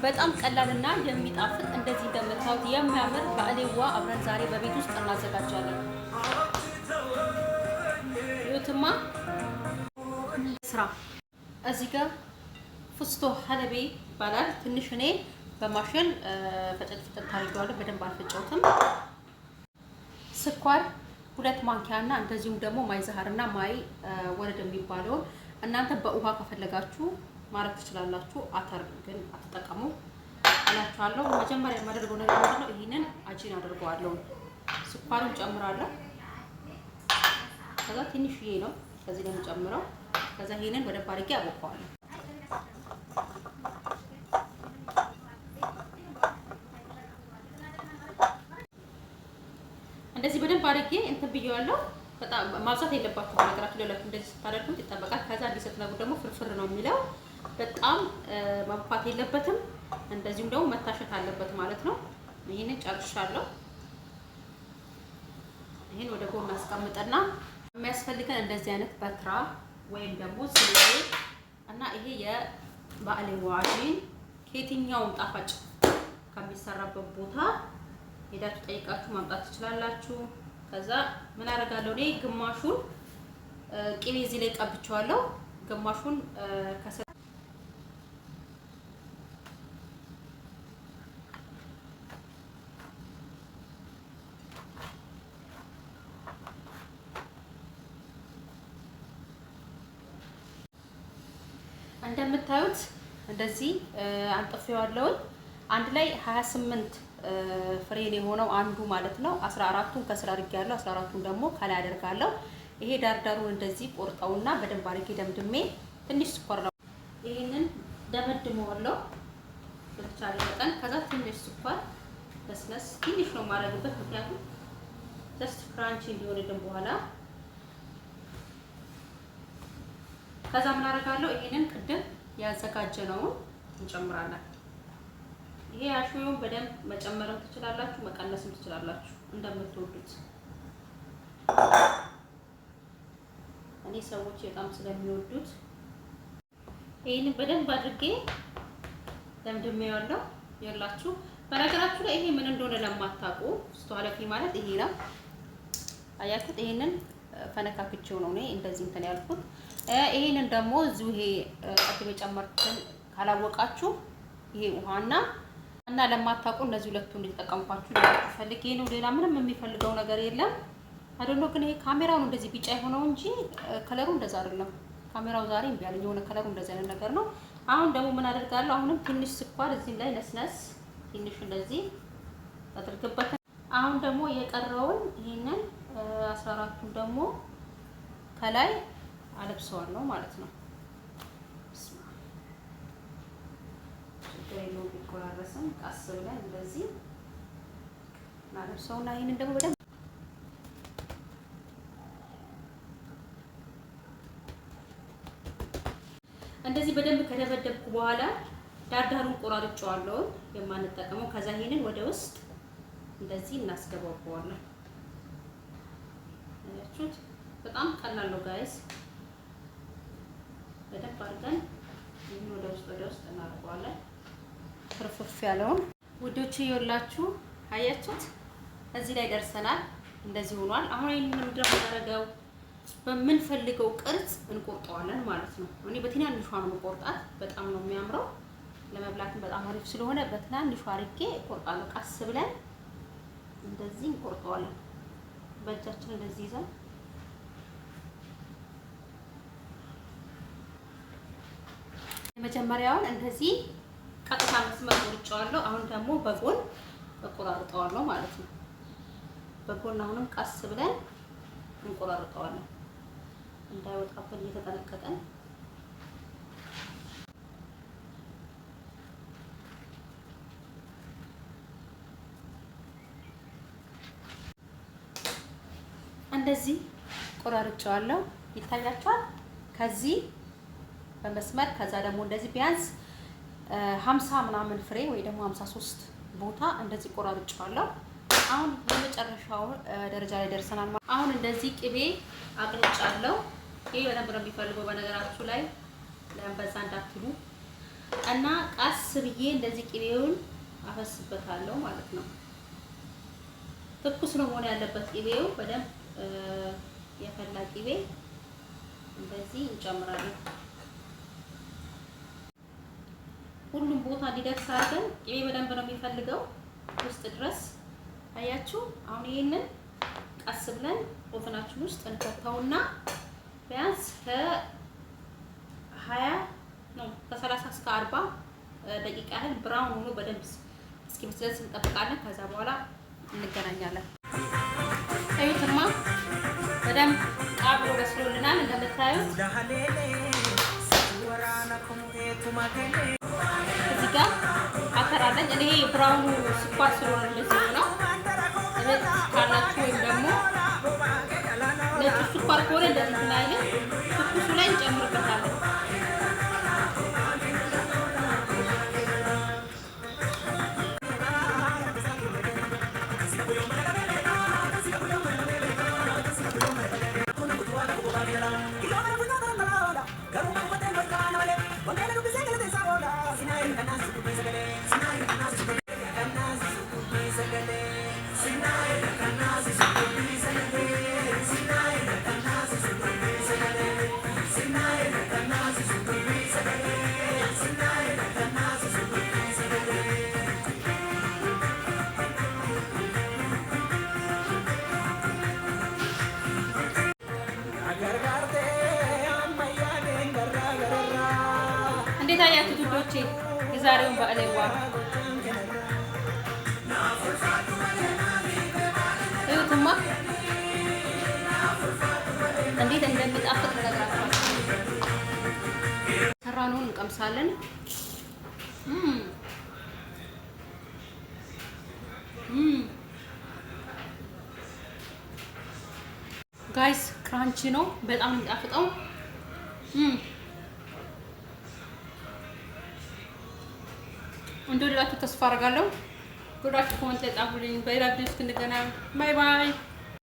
በጣም ቀላልና የሚጣፍጥ እንደዚህ እንደምታዩት የሚያምር ባዕሌዋ አብረን ዛሬ በቤት ውስጥ እናዘጋጃለን። ይሁትማ ስራ እዚህ ጋር ፍስቶ ሀለቤ ይባላል። ትንሽ እኔ በማሽን ፈጨት ፈጨት አድርጌዋለሁ። በደንብ አልፈጨሁትም። ስኳር 2 ማንኪያ እና እንደዚሁም ደግሞ ماي زهر እና ماي ورد የሚባለውን እናንተ በውሃ ከፈለጋችሁ ማድረግ ትችላላችሁ። አተር ግን አትጠቀሙ እላችኋለሁ። መጀመሪያ የማደርገው ነገር ምንድነው? ይህንን عجين አደርገዋለሁ። ስኳሩን ጨምራለሁ። ከዛ ትንሽዬ ነው ከዚህ ነው የምጨምረው። ከዛ ይሄንን በደንብ አድርጌ አቦካዋለሁ። እንደዚህ በደንብ አድርጌ እንትን ብየዋለሁ። በጣም ማብዛት የለባችሁ ነገራችሁ ሌላችሁ እንደዚህ ስታደርጉት ይጠበቃል። ከዛ እንዲህ ስትነግሩ ደግሞ ፍርፍር ነው የሚለው። በጣም መብኳት የለበትም። እንደዚሁም ደግሞ መታሸት አለበት ማለት ነው። ይሄንን ጨርሻለሁ። ይሄን ወደ ጎን አስቀምጠና የሚያስፈልገን እንደዚህ አይነት በትራ ወይም ደግሞ ስሌ እና ይሄ የባዕሌዋ عجين ከየትኛውም ጣፋጭ ከሚሰራበት ቦታ ሄዳችሁ ጠይቃችሁ ማምጣት ትችላላችሁ። ከዛ ምን አደርጋለሁ እኔ ግማሹን ቅቤ እዚህ ላይ ቀብቼዋለሁ፣ ግማሹን ከሰ እንደምታዩት እንደዚህ አንጥፌዋለሁኝ። አንድ ላይ 28 ፍሬን የሆነው አንዱ ማለት ነው። 14ቱን ከስር አድርጌያለሁ፣ 14ቱን ደግሞ ከላይ አደርጋለሁ። ይሄ ዳርዳሩን እንደዚህ ቆርጠውና በደንብ አድርጌ ደምድሜ ትንሽ ስኳር ነው ይሄንን ደመድመዋለሁ በተቻለ መጠን። ከዛ ትንሽ ስኳር ለስለስ ትንሽ ነው የማደርግበት፣ ምክንያቱም just crunchy እንዲሆንልን በኋላ። ከዛ ምን አደርጋለሁ? ይሄንን ቅድም ያዘጋጀነውን እንጨምራለን። ይሄ አሽዌውን በደንብ መጨመርም ትችላላችሁ፣ መቀነስም ትችላላችሁ እንደምትወዱት። እኔ ሰዎች በጣም ስለሚወዱት ይሄንን በደንብ አድርጌ ደምድሜዋለሁ። ይኸውላችሁ በነገራችሁ ላይ ይሄ ምን እንደሆነ ለማታውቁ ስተዋለፊ ማለት ይሄ ነው። አያችሁት? ይሄንን ፈነካክቼው ነው እኔ እንደዚህ እንትን ያልኩት። ይሄንን ደግሞ እዚሁ ይሄ ቅድም የጨመርኩትን ካላወቃችሁ ይሄ ውሃና እና ለማታውቁ እነዚህ ሁለቱን እንዲጠቀምኳችሁ ፈልጌ ነው። ሌላ ምንም የሚፈልገው ነገር የለም። አይደለ ግን ይሄ ካሜራው ነው እንደዚህ ቢጫ የሆነው እንጂ color ኡ እንደዛ አይደለም። ካሜራው ዛሬ እምቢ አለኝ። የሆነ color ኡ እንደዚህ አይነት ነገር ነው። አሁን ደግሞ ምን አደርጋለሁ? አሁንም ትንሽ ስኳር እዚህም ላይ ነስነስ ትንሽ እንደዚህ አድርግበት። አሁን ደግሞ የቀረውን ይሄንን 14ቱን ደግሞ ከላይ አለብሰዋለሁ ማለት ነው። ችግር የለውም ቢቆራረስም፣ ቀስ ብለን እንደዚህ እናለብሰውና ይሄንን ደግሞ በደንብ እንደዚህ በደንብ ከደበደብኩ በኋላ ዳርዳሩን ቆራርጬዋለሁ የማንጠቀመው። ከዛ ይሄንን ወደ ውስጥ እንደዚህ እናስገባዋለን። አያችሁት? በጣም ቀላል ነው guys። በደንብ አድርገን ይህን ወደ ውስጥ እናደርገዋለን። ፍርፍፍ ያለውን ውዶች ይኸውላችሁ፣ አያችሁት? እዚህ ላይ ደርሰናል። እንደዚህ ሆኗል። አሁን ይህንን ምንድን ነው የምናደርገው? በምንፈልገው ቅርጽ እንቆርጠዋለን ማለት ነው። እኔ በትናንሿ ነው የምቆርጣት። በጣም ነው የሚያምረው፣ ለመብላትም በጣም አሪፍ ስለሆነ በትናንሿ አድርጌ እቆርጣለሁ። ቀስ ብለን እንደዚህ እንቆርጠዋለን። በእጃችን እንደዚህ ይዘን የመጀመሪያውን እንደዚህ ቀጥታ መስመር ቆርጬዋለሁ። አሁን ደግሞ በጎን እቆራርጠዋለሁ ማለት ነው። በጎን አሁንም ቀስ ብለን እንቆራርጠዋለን እንዳይወጣብን እየተጠነቀቀን። እንደዚህ ቆራርጬዋለሁ። ይታያችኋል። ከዚህ በመስመር ከዛ ደግሞ እንደዚህ ቢያንስ 50 ምናምን ፍሬ ወይ ደግሞ 53 ቦታ እንደዚህ ቆራርጬዋለሁ። አሁን የመጨረሻው ደረጃ ላይ ደርሰናል። አሁን እንደዚህ ቅቤ አቅልጫለሁ። ይሄ በደንብ ነው የሚፈልገው። በነገራችሁ ላይ ለምን በዛ እንዳትሉ። እና ቀስ ብዬ እንደዚህ ቅቤውን አፈስበታለሁ ማለት ነው። ትኩስ ነው መሆን ያለበት ቅቤው፣ በደንብ የፈላ ቅቤ እንደዚህ እንጨምራለን። ሁሉም ቦታ እንዲደርስ አድርገን፣ ቅቤ በደንብ ነው የሚፈልገው ውስጥ ድረስ። አያችሁ። አሁን ይሄንን ቀስ ብለን oven ኣችን ውስጥ እንከተውና ቢያንስ ከ20 ነው ከ30 እስከ 40 ደቂቃ ያህል brown ሆኖ በደንብ እስኪበስል ድረስ እንጠብቃለን። ከዛ በኋላ እንገናኛለን። እዩትማ በደንብ ቃ ብሎ በስሎልናል እንደምታዩት። እዚህ ጋር አተር አለኝ። እኔ brown ኡ ስኳር ስለሆነ እንደዚህ ነው። እቤት ካላችሁ ወይም ደግሞ ነጩ ስኳር ከሆነ እንደዚህ እንትን አይልም። ትኩሱ ላይ እንጨምርበታለን። እንዴት አያችሁት ውዶቼ? የዛሬውን በዕለዋ እዩትማ እንዴት እንደሚጣፍጥ ልነግራችኋለሁ። ሰራነውን እንቀምሳለን። Guys, crunchy ነው፣ በጣም የሚጣፍጠው። እንደወደዳችሁ ተስፋ አደርጋለሁ። ወዳችሁ comment ላይ ጻፉልኝ። በሌላ ቪዲዮ እስክንገናኝ bye bye።